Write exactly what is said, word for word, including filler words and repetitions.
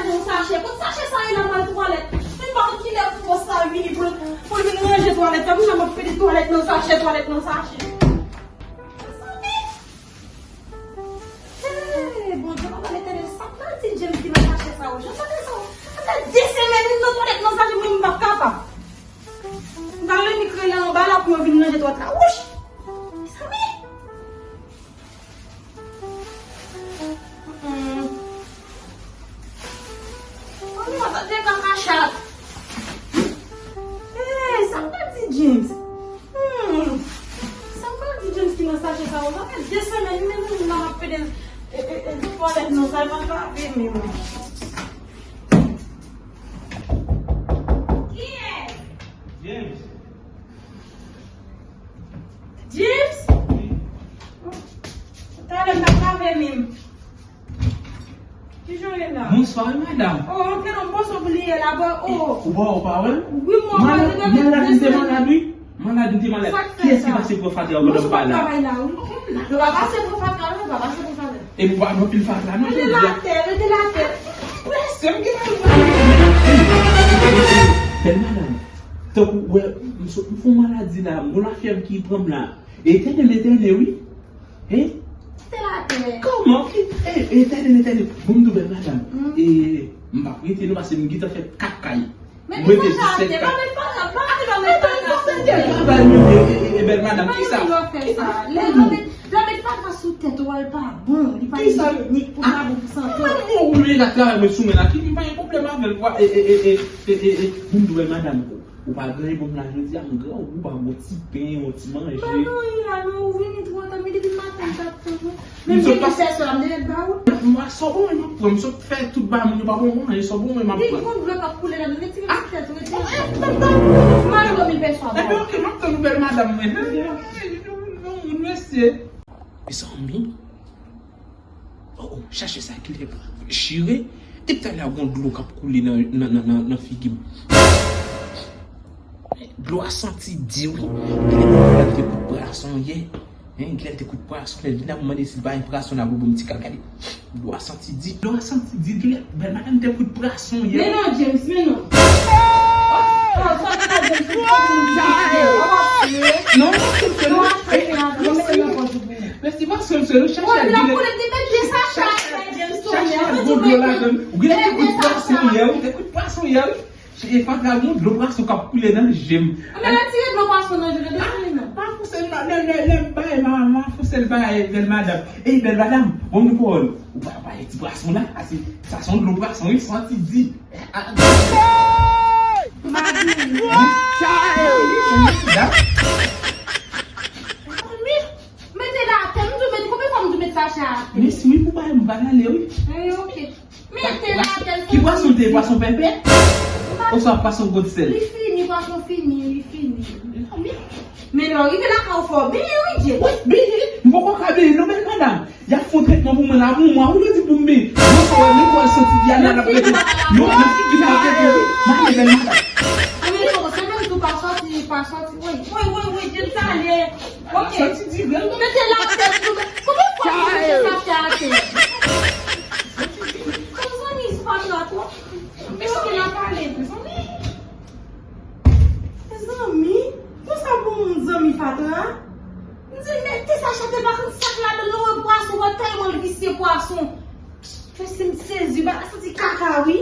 Nan sachè, kot sachè sa ye la pral twalèt? Mwen pa konn kilè pou sa vini pou l, pou l vin ranje twalèt la. Mwen ap pede twalèt nan sachè, twalèt nan sachè. Mezanmi! Hey, Bondye, papa Letènèl, sa k nan ti James ki nan sachè sa yo? Jan sa fè sa yo? Sa fè de semèn li nan twalèt nan sachè, mwen m p ap kapab. M pral rele anba la pou yo vin ranje twalèt la. Wouch! Mezanmi! Mm. Mami, mwen tande kaka chat. Hey, sa m pral di James? Hmm. Sa m pral di James ki nan sachè sa yo? Sa fè de semèn, li menm li la m ap pede, e, e, e, twalèt nan sa, li pa lave menm. Kiyès? James. James? Wi. Talè m t ap lave men m. Kijan w ye la? Bonswa, wi, madanm. Oh, antre non, bon, sa w bliye la, bon, oh. Ou pa, ou pa wè l? Wi, mwen wè l. Malad, malad, m te malad, wi. Malad, m te malad. Sa k fè sa? Kiyès ki pase pran fatra yo pandan m pa la? Mwen sou travay la, wi. Yo pa pase pran fatra, non, yo pa pase pran fatra. E pou pa gen anpil fatra, non, jodi a. Rete la atè, rete la atè. Prese, m gen mal. Bèl madanm. Tankou, wè, m sot, m fè yon maladi la, m gon lafyèv ki pran m la. Etène, etène, wi. Hein? Kite l atè. Kòman? Ki, e, etène, etène. Bon, m di w, bèl madanm. Mm. E, m p ap rete non, paske m gentan fè kat kay. Mete fatra atè, pa met fatra, pa met fatra. Travay mwen, e, e, e, bèl madanm, kisa? Lè yo met, lè yo met fatra sou tèt ou, l pa bon, li pa ijyenik pou, pa bon pou sante w. Mwen, mwen, mwen, la travay mwen sou mwen la, ki m pa gen pwoblèm avè l, e, e, e, bèl madanm, ou pa gen bon la jodi a, m gran, ou pa bon ti pen, yon ti manje. M pa gen anyen la, non, ou vini twò ta, men depi maten m t ap tann ou. Menm depi sèz la, m te ret ba ou. Mwen, sa w bon, mwen, m ap pran, m sot fè tout bagay moun yo pa bon manje, sa w bon, mwen, m ap pran. Li gon dlo k ap koule ladan, retire sou tèt ou, retire. M al dòmi pèswa. Ebyen, ok, m ap tann ou, bèl madanm mwen. Non, non, non, mesye. Mezanmi. Oh, oh, chache sa ki lè chire. Depi talè a gon dlo k ap koule nan, nan, nan, nan, nan figi m. Dlo a santi di, wi. Genlè te kout pwason yè. Hein, genlè te kout pwason, lè l vin ap mande si l pa gen pwason la pou bon ti kal gade. Dlo a santi di. Dlo a santi di, genlè bèl madanm te kout pwason yè. Men non, James, men non. Oh, oh, sa se pa James, se pa James. Non, non, se, se, non. Mèsi, paske m se nou chache ak ginen. Chache ak gwo dlo ladan l. Ou genlè te kout pwason yè, wi, te kout pwason yè, wi. E fatra gon dlo pwason k ap koule nan je m. Anben, retire dlo pwason nan je w, desann li non. Pa fouse l, lè, lè, lè m bay, m a, m a fouse l bay, bèl madanm. Ey, bèl madanm, bon, nou pawòl. Ou pa bay ti pwason la, paske sa se yon dlo pwason, wi, santi di. Mezanmi, mete l atè, m di w mete, konbyen fwa m di w mete sachè a atè? Mèsi, wi, pou bay, m pral ale, wi. Ey, ok. Mete l atè, l fini. Ki pwason te ye? Pwason pèpè? Oswa pwason gòd sèl? Li fini, pwason fini, li fini. Men lè w rive lakay ou fò w benyen, wi, James. Wi, benyen. M poko ka benyen non, bèl madanm. Y ap fè yon tretman pou mwen la pou mwa, ou di pou m benyen. Bonswa, wè, men kò l santi di a nan l ap rete. Non, nan figi m ap rete, wi. M ale, bèl madanm. Anben, non, se menm tou pa sòti, pa sòti. Wi, wi, wi, wi, James ale. Ok. Santi di, bèl. Mete l atè, tou. Konbyen fwa m di w mete sachè atè? Mezanmi, se pa la twòp. Mezanmi, n ap pale, mezanmi. Mezanmi, konsa pou moun zanmi fatra? M di l mete sachè te pa konn sa k ladan l, non, wè pwason, wè tèlman l visye pwason. Fè si m sezi, ba, santi kaka, wi.